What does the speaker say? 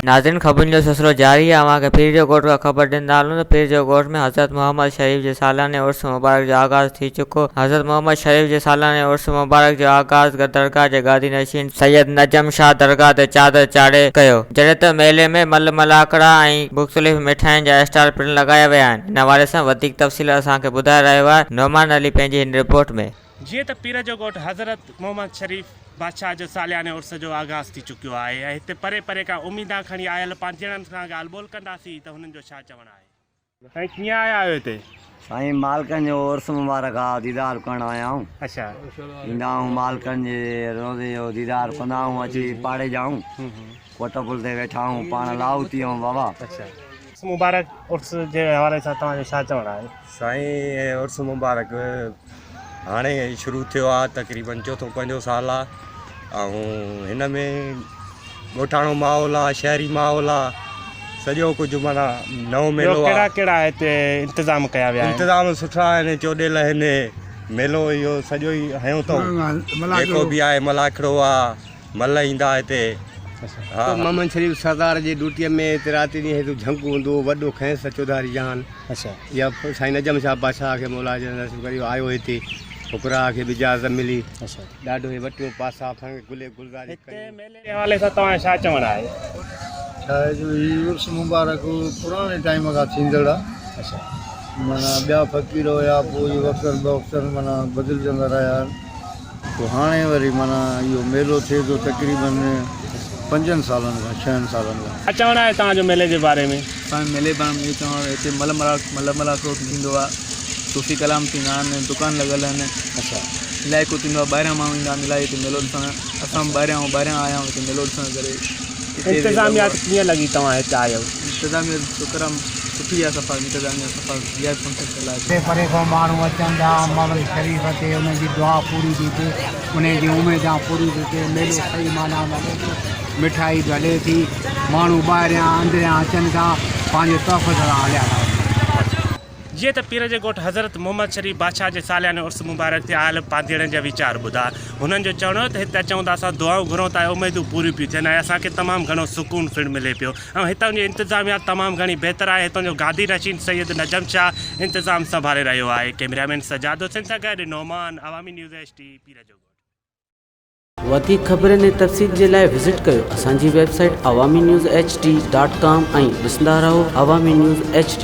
ناظرين خبرن جو سلسلو جاري آهي اوهان کي پير جو ڳوٺ کان خبر ڏيندا هلون ته پير جو ڳوٺ ۾ حضرت محمد شريف جي سالياني عرس مبارڪ جو آغاز ٿي چڪو حضرت محمد شريف جي سالياني عرس مبارڪ جو آغاز درگاهه جي گادي نشين سيد نجم شاهه درگاهه تي چادر چاڙهي ڪيو جڏهن ته ميلي ۾ مل ملاکڙا ۽ مختلف مٺاين جا اسٽال پڻ لڳايا ويا آهن ان حوالي سان وڌيڪ تفصيل اسان کي ٻڌائي رهيو آهي نعمان علي پنهنجي هن رپورٽ ۾. جيئن ته پير جو ڳوٺ حضرت محمد شريف بادشاهه جو سالياني عرس جو آغاز ٿي چڪيو آهي ۽ هتي پري پري کان اميدان کڻي آيل پانڌيئڙن سان ڳالهه ٻولهه ڪنداسين ته هنن جو ڇا چوڻ آهي. سائين ڪيئن آيا آهيو هتي؟ سائين مالڪن جو عرس مبارڪ آ ديدار ڪرڻ آيا آهيون. اڇا. ايندا آهيون مالڪن جي روضي جو ديدار ڪندا آهيون اچي پاڙي جا آهيون ڪوٽ پل تي ويٺا آهيون پاڻ لاهوتي آهيون بابا. اڇا. عرس مبارڪ عرس جي حوالي سان توهان جو ڇا چوڻ آهي؟ سائين عرس مبارڪ هاڻي شروع ٿيو آ تقريبن چوٿون پنجون سال آ ۽ هن ۾ ڳوٺاڻو ماحول آ شهري ماحول آ سڄو ڪجهه معنيٰ نئون ٻيو ميلو آ ڪهڙا ڪهڙا هتي انتظام ڪيا ويا آهن؟ انتظام سٺا آهن چوڏيل آهن ميلو اهو سڄو ئي هنيو اٿئون جيڪو به آهي ملاکڙو آ مل ايندا هتي ها. محمد شريف سردار جي ڊوٽيء ۾ هتي رات ڏينهن هتي جهنگ هوندو هو وڏو کئنس چوڌاري جهان يا سائين نجم شاهه بادشاهه کي مولا جي نصيب ڪري آيو هتي فقراء کي به اجازت ملي ڏاڍو هي وٽيون پاسا ڦنگ گلي گلزاري هتي ڪيون. ميلي جي حوالي سان توهان جو ڇا چوڻ آهي؟ ڇا آهي جو هي عرس مبارڪ پراڻي ٽائيم کان ٿيندڙ آ معنيٰ ٻيا فقير هيا پوء اهي وقتن بوقتن معنيٰ بدلجندا رهيا آهن. پوء هاڻي وري معنيٰ اهو ميلو ٿئي ٿو تقريبن پنجن سالن کان ڇهن سالن کان. ڇا چوڻ آهي توهان جو ميلي جي باري ۾؟ سائين ميلي باري ۾ اهو چوڻ آهي هتي مل مل ملاکڙو ٿيندو آهي صوفي ڪلام ٿيندا آهن دڪان لڳل آهن علائقو ٿيندو آهي ٻاهريان ماڻهو ايندا آهن الاهي هتي ميلو ڏسڻ اسان به ٻاهريان ٻاهريان آيا آهيون هتي ميلو ڏسڻ ڪري انتظاميا ڪيئن لڳي توهان هتي آيو؟ انتظاميا شڪر آ سٺي آ صفا انتظاميا صفا وي آء پي فنڪشن ٿيل آ. پري پري کان ماڻهو اچن ٿا محمد شريف تي انهن جي دعا پوري ٿي ٿئي انهن جي اميدان پوري ٿي ٿئي ميلو صحيح معنيٰ ۾ هلي ٿو مٺائي به هلي ٿي ماڻهو ٻاهريان اندريان اچن ٿا پنهنجي تحفظ سان هليا ٿا وڃن. جيئن ته پير جي ڳوٺ حضرت محمد شريف بادشاهه جي سالياني عرس مبارڪ تي آيل پانڌيئڙن جا ويچار ٻڌا. هنن جو چوڻ هو ته هتي اچون ته اسان دعائون گهرون ٿا ۽ اميدون پوريون پيون ٿين ۽ اسان کي تمام گهڻو سڪون پڻ ملي پيو ۽ هتان جي انتظاميا تمام گهڻي بهتر آهي هتان جو گادي نشين سيد نجم شاهه انتظام سنڀالي رهيو آهي ڪئميرا مين سجاد حسين سان گڏ نعمان عوامي نيوز ايڇ ڊي پير جو ڳوٺ. وڌيڪ خبرن ۽ تفصيل جي لاء وزٽ ڪيو اسان جي website Awami news H D dot com ۽ ڏسندا رهو عوامي نيوز ايڇ ڊي.